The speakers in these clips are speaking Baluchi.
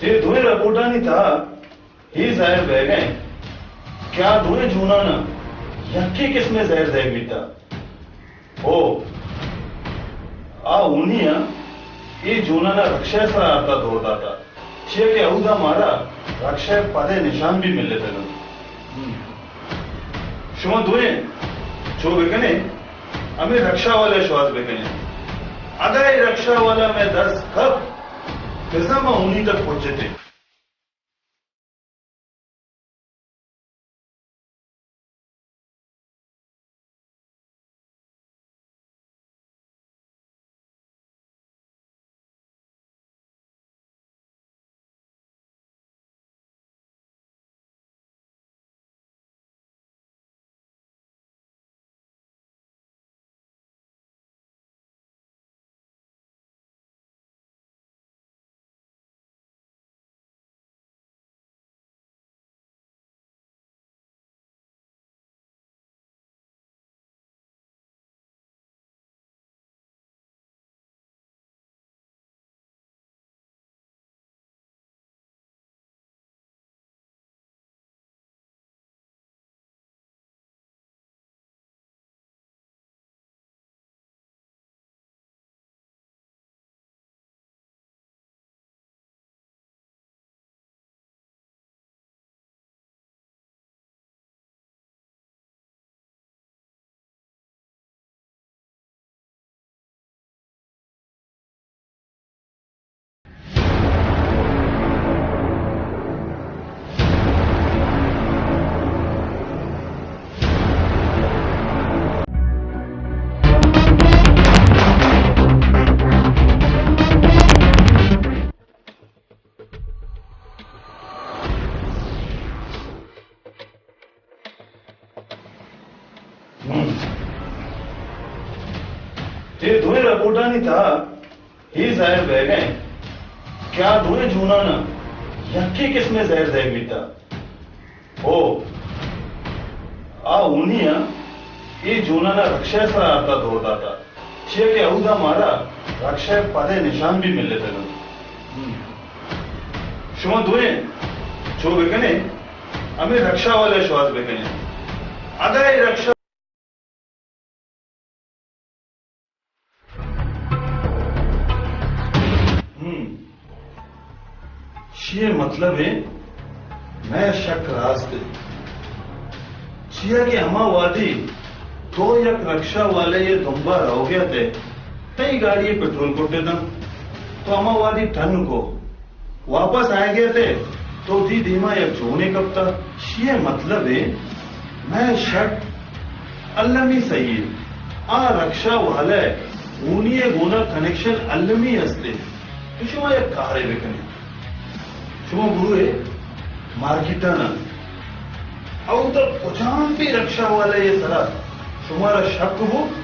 اے دوئیں رپورٹانی تہا اے ظاہر بئیگ ءَ انت کہ آ دوئیں جونان ءَ یکیں قسم ءِ زہر دئیگ بیتگ۔ او، آ ہونی ءَ اے جونان ءَ رکشہ ءِ سرا آرت ءُ دور داتگ، چیا کہ اود ءَ مارا رکشہ ءِ پد ءِ نشان بھی ملتگ انت۔ شما دوئیں چو بکن ئے، ہمے رکشہ والا ءَ شوہاز بکن ئے۔ اگاں اے رکشہ والا مئے دست کپت، بزاں ما ہونی تک پہچت ایں۔ اے دوئیں رپورٹانی تہا اے ظاہر بئیگ ءَ انت کہ آ دوئیں جونان ءَ یکیں قسم ءِ زہر دئیگ بیتگ۔ او، آ ہونی ءَ اے جونان ءَ رکشہ ءِ سرا آرت ءُ دور داتگ، چیا کہ اود ءَ مارا رکشہ ءِ پد ءِ نشان بھی ملتگ انت۔ شما دوئیں چو بکن ئے، ہمے رکشہ والا ءَ شوہاز بکن ئے۔ اگاں اے رکشہ ہم۔ شی ءِ مطلب اے، مئے شک راست اے۔ چیا کہ ہما وہدی تو یک رکشہ والے ءِ دمبا روگ ءَ ات ئے، تئی گاڑی ءَ پٹرول کٹتاں، تو ہما وہدی ٹن کو۔ واپس آئیگ ءَ ات ئے تو وتی دیما یک جونے کپتگ۔ شی ءِ مطلب اے، مئے شک المی صحیح اے۔ آ رکشہ والے ءِ ہونی ءِ گونا کنکشن المی است اے۔ تو شما یک کارے بکن ئے۔ شما برو ئے مارکیٹ ءَ نند۔ اودا کجام بھی رکشہ والے ءِ سرا شمارا شک بوت،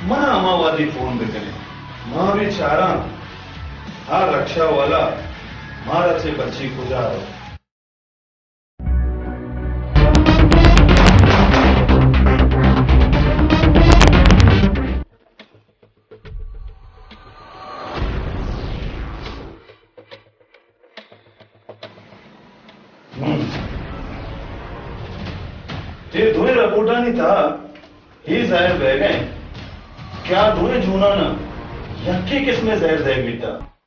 منا ہما وہدی فون بکن ئے۔ ما بھی چاراں آ رکشہ والا مارا چہ بچی کجا روت۔ اے دوئیں رپورٹانی تہا اے ظاہر بئیگ ءَ انت کہ آ دوئیں جونان ءَ یکیں قسم ءِ زہر دئیگ بیتگ۔